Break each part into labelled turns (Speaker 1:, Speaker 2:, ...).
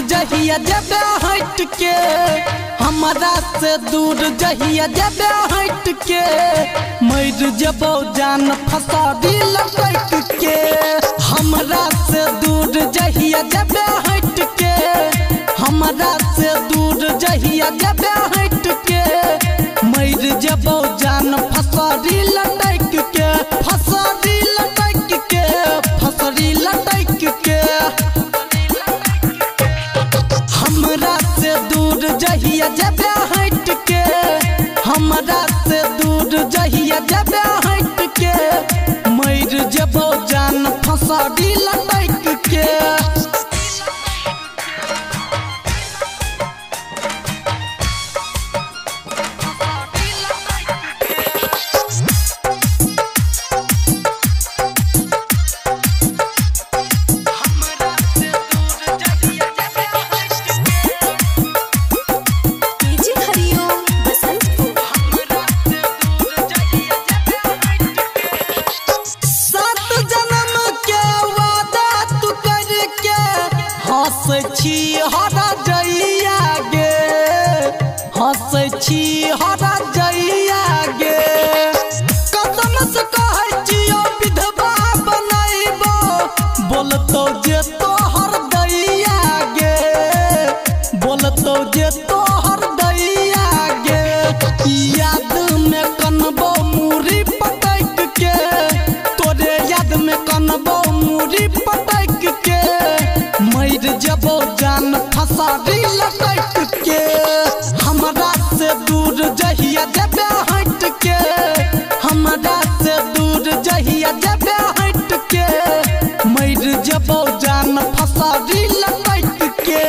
Speaker 1: जहिया जेबे हट के, हमरा से दूर जहिया जेबे हट के, मर जबो जान फसादी लटक के। हमरा से दूर जहिया जेबे हट के, हमरा से दूर जहिया जेबे हट के, मर जबो जान फसादी लटक के, फसादी लटक के, फसरी लटक के। हमरा से दूर जहिया जेबे हट के, हमरा से दूर जहिया जेबे हट के, मर जबो जान फसादी लटक के। हँसै छी हरा जइया गे, हँसै छी हरा जइया गे, कसम से कहै छियौ विधवा बनैबो, बोलतौ जे तोहर दैया गे, बोलतौ जे तोहर दैया गे। याद में कनबो मूरी पटक के, तोरे याद में कनबो मूरी पटक के, मर जबो जान फसादी लटक के। हमरा से दूर जहिया जेबे हट के, हमरा से दूर जहिया जेबे हट के, मर जबो जान फसादी लटक के।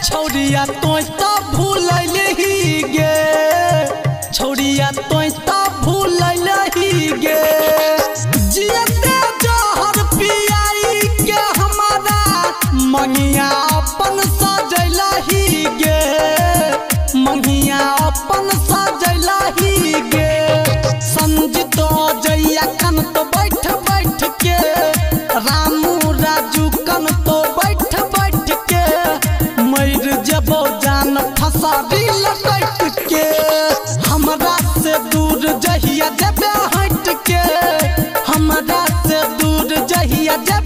Speaker 1: छौड़िया तोय त भूलैलही गे, छौड़िया तोय त भूलैलही गे, जियते जहर पियाई के हमारा मंगिया अपन सजैलही गे, मंगिया अपन सजैलही गे। संजित जइया कन तो बैठ बैठ के, रामू राजू कन तो बैठ बैठ के, मर जबो जान फसादी लटक के। हमरा से दूर जहिया जेबे हट के, हमरा से दूर जहिया जेबे